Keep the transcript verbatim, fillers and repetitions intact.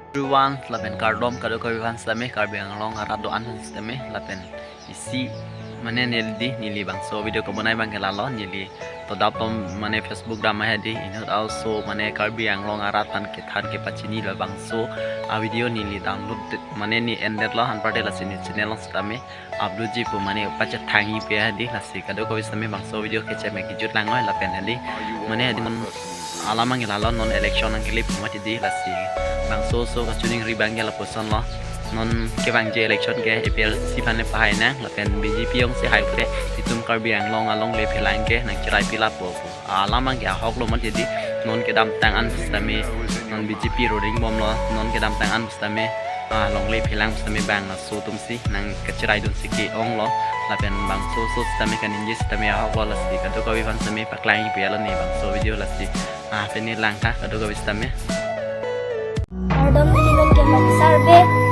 Everyone, lapen kardom kadokave aphan sitame, Karbi Anglong arat do-an aphan sitame, lapen isi mane neli di, neli bangso video kebonai abang ke lalo, neli to dap tom mane Facebook dam ahe di, inut also mane Karbi Anglong arat aphan kethan kepachini labangso a video neli download mane ne ended lo, anparte lasi ne channel along sitame upload ji pu mane pachethangji pe ahe di, lasi kadokave sitame bangso video kecheme kejut lang noi lapen ahe di, mane ahe di non alam abang ke lalo, non election nangkele pu mati di, lasi bangso oso kachiningri abang ke lapuson lo, non kevangji election ke A P H L C aphan le pahai nang lapen B J P jongsi hai te itum Karbi Anglong alongle phelang ke nangcherai pi lapo pu alam abang ke ahok lo mati di, non kedamtang an sitame non B J P roding bom lo, non kedamtang an sitame alongle phelang sitame bang laso atum si nangkacherai dunsi ke-ong lo, lapen bangso oso sitame kaningje sitame ahok lo, lasi kadokave aphan sitame paklang ipi alo ne bangso video, lasi ah pini lang tha kadokave sitame. Kardom, neli men ke Longsar Bey.